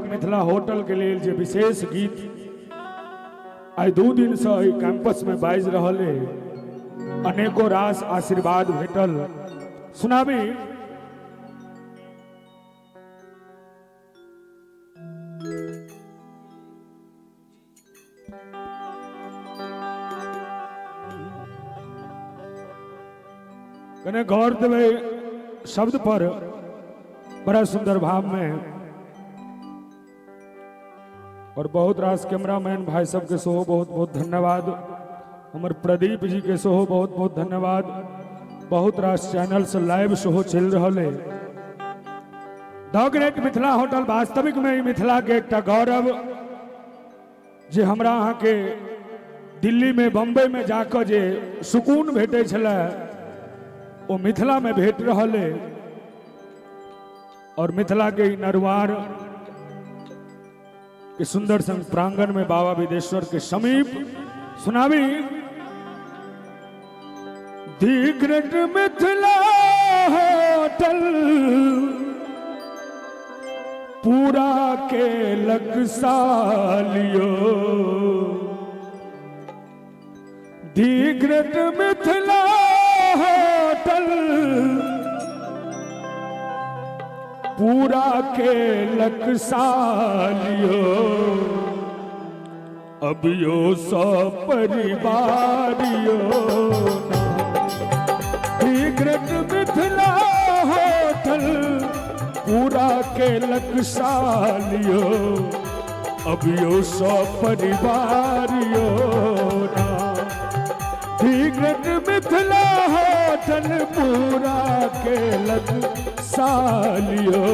Mithila hotel के लेल जे विशेष गीत आइ 2 दिनसँ एहि कैंपसमे बाजि रहल अइ, अनेको रास आशीर्वाद भेटल। सुनाबी कने गौर देबै शब्द पर, बड़ा सुंदर भाव में। और बहुत रास कैमरामैन भाई सबके सेहो बहुत बहुत धन्यवाद, हमर प्रदीप जी के सेहो बहुत बहुत धन्यवाद। बहुत रास चैनल से लाइव सेहो चलि रहल है। द ग्रेट मिथिला होटल वास्तविक में ई मिथिला के एकटा गौरव, जे हमरा अहाँके दिल्ली में बम्बई में जाकऽ जे सुकून भेटै छलै ओ मिथिला में भेट रहल है। और मिथिला के ई नरुआर के सुंदर संग प्रांगण में बाबा विदेश्वर के समीप सुनाबी दी ग्रेट मिथिला होटल पूरा के लकसालियो, दी ग्रेट मिथिला होटल पूरा के लकसालियो, अबियो सपरिवारियो दी ग्रेट मिथिला होटल पूरा के लकसालियो, अबियो सपरिवारियो ना। दी ग्रेट मिथिला होटल पूरा के लकसालियो,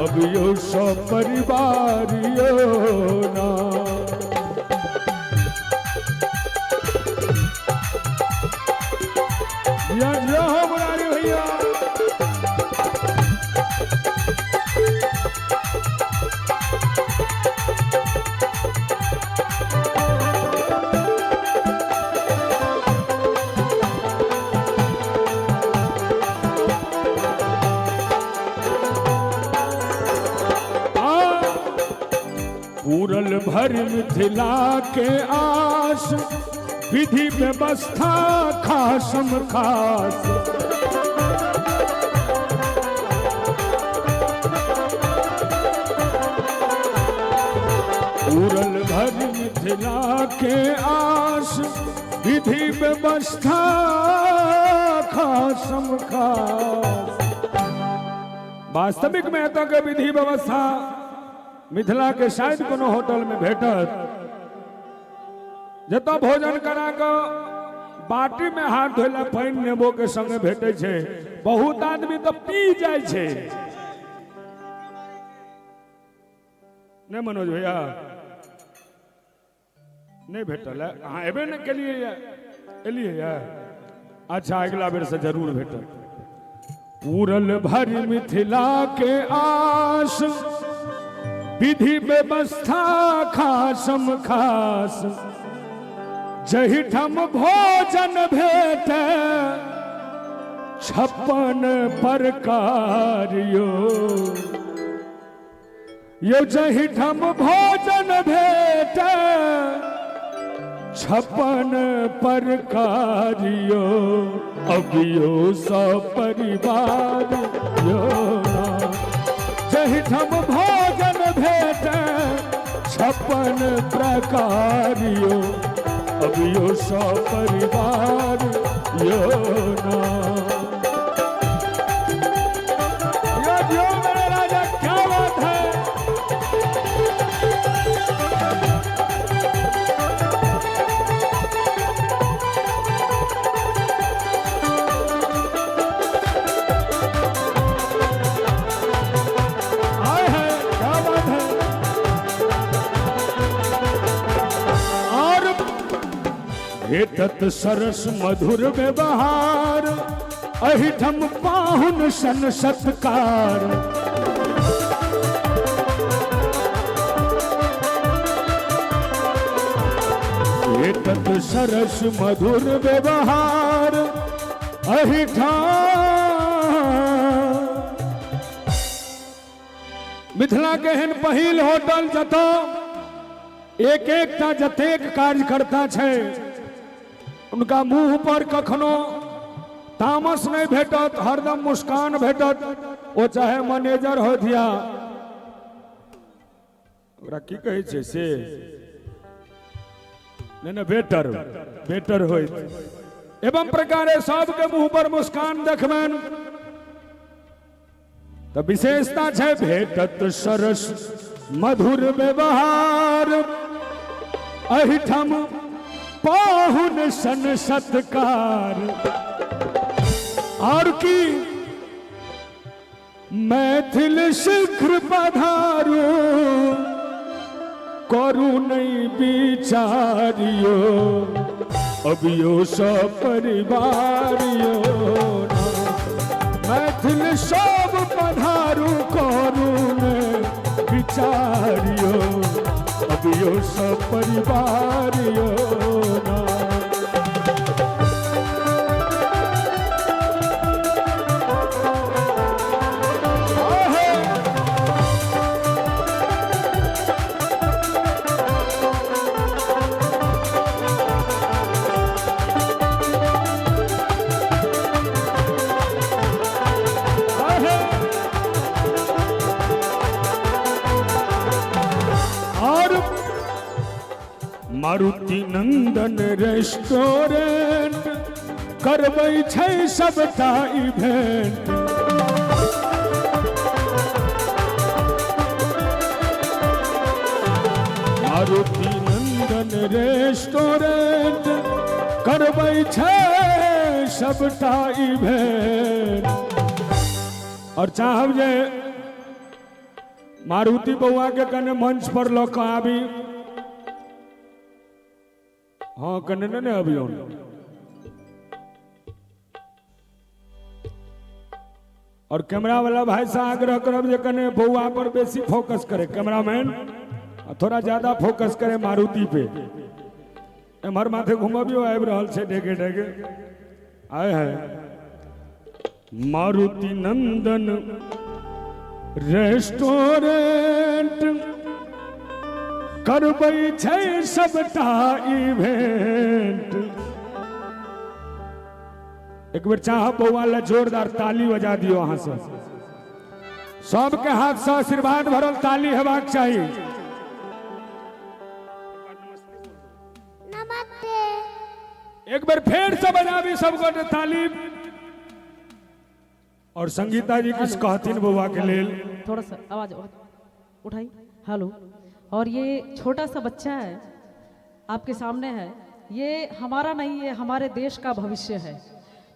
अबियो सपरिवारियो ना। भैया जय हो मुरारी भैया। पूरल भर मिथिला के आस, विधि व्यवस्था खासम खास। पूरल भर मिथिला के आस, विधि व्यवस्था खासम खास। वास्तविक में एतऽ के विधि व्यवस्था मिथिला के शायद कोनो होटल में भेटत, जतऽ भोजन करा कऽ बाटी में हाथ धोला पानि नेबो के संगे भेटै छै। बहुत आदमी तऽ पी जाइ छै। नहि मनोज भैया नहि भेटल है, अहाँ एबे नहि केलियै यऽ, एलियै यऽ? अच्छा, अगिला बेर से जरूर भेटल। पूरल भर मिथिला के आस, विधि व्यवस्था खासम खास। जहिठाम भोजन भेटे 56 प्रकार यो, यो जहिठाम भोजन भेटे 56 प्रकार यो, अबियो सपरिवार यो। जहिठाम भोजन भेटे 56 प्रकार यो, अबियो सपरिवार यो ना। यो जो मेरे राजा, क्या बात है। आए है, क्या बात है। और भेटत सरस मधुर व्यवहार, एहिठाम पाहुन सन सत्कार। भेटत सरस मधुर व्यवहार, एहिठाम मिथिला के एहन पहिल होटल जतऽ एक एकटा जतेक कार्यकर्ता छै उनका मुंह पर कखनो तामस नहीं भेटत, हरदम मुस्कान भेटत। ओ चाहे मैनेजर होत या ओकरा की कहै छै से नहीं नहीं बेटर बेटर होइत। एवं प्रकारे सबके मुंह पर मुस्कान देखबनि तऽ विशेषता छै भेटत सरस मधुर व्यवहार, एहिठाम पाहुन सन सत्कार। और की मैथिल शीघ्र पधारू, करू नहीं विचारियो, अबियो सपरिवारियो। मैथिल सब पधारू, करू नहीं विचारियो, अबियो सपरिवारियो ना। आहे। आहे। और मारुति नंदन रेस्टोरेंट करबै छै सबटा इवेंट। मारुति नंदन रेस्टोरेंट करबै छै सबटा इवेंट। और चाहब जे मारुति बौआ के कने मंच पर लऽ कऽ आबी। हाँ, कने ने अबियौ। और कैमरा वाला भाई से आग्रह करब जे कने बौआ पर बेसी फोकस करे कैमरामैन, आ थोड़ा ज्यादा फोकस करे मारुति पे। एम्हर माथे घुमबियो, आबि रहल छै ढेगे ढेगे आए है। मारुति नंदन रेस्टोरेंट करबै छै सबटा इवेंट। एक बेर चाहब बौआ ला जोरदार ताली बजा दियो अहाँ सब। सबके हाथ से आशीर्वाद भरल ताली हेबाक चाही। नमस्ते। एक बेर फेर से बजाबी सब गोटे ताली। और संगीता जी किछु कहथिन बौआ के लेल। थोड़ा सा आवाज उठाई। हेलो। और ये छोटा सा बच्चा है आपके सामने है, ये हमारा नहीं है, हमारे देश का भविष्य है।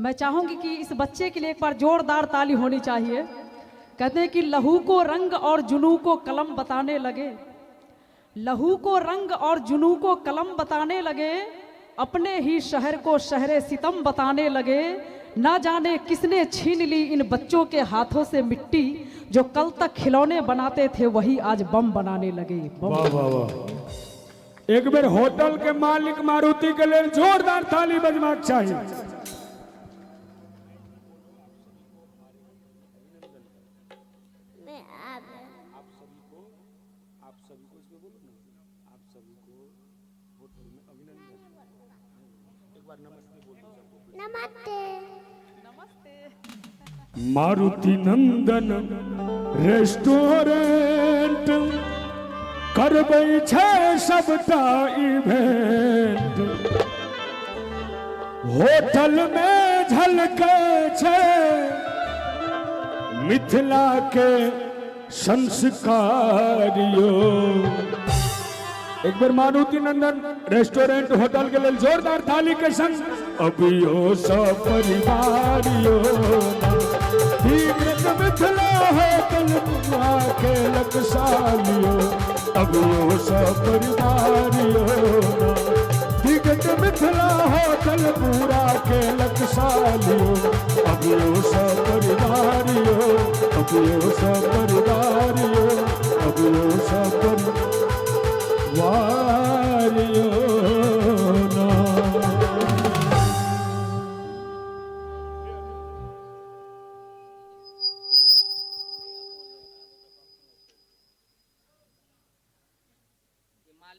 मैं चाहूंगी कि इस बच्चे के लिए एक बार जोरदार ताली होनी चाहिए। कहते हैं कि लहू को रंग और जुनू को कलम बताने लगे, लहू को रंग और जुनू को कलम बताने लगे, अपने ही शहर को शहरे सितम बताने लगे। ना जाने किसने छीन ली इन बच्चों के हाथों से मिट्टी, जो कल तक खिलौने बनाते थे वही आज बम बनाने लगे, बम। वाह वाह वाह! एक बेर होटल के मालिक मारुति के लेल जोरदार ताली बजबाक चाही। मैं आप आप सभी को इसमें बोलो ना, आप सभी को होटल में अभिनंदन। एक बार नमस्ते बोल दो सबको। नमस्ते। मारुति नंदन रेस्टोरेंट करबै छै सबटा इवेंट। होटल में झलकै छै मिथिला के संस्कारियो। एक बेर मारुति नंदन रेस्टोरेंट होटल के लेल जोरदार थाली के संग। अबियो सपरिवारियो, मिथिला होटल बुआ के लकसालियो, अबियो सपरिवारियो। दिगंत मिथिला होटल पूरा के लकसालियो, अबियो सपरिवारियो, अबियो सपरिवारियो, अबियो सपरिवारियो ना।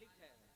मालिक है।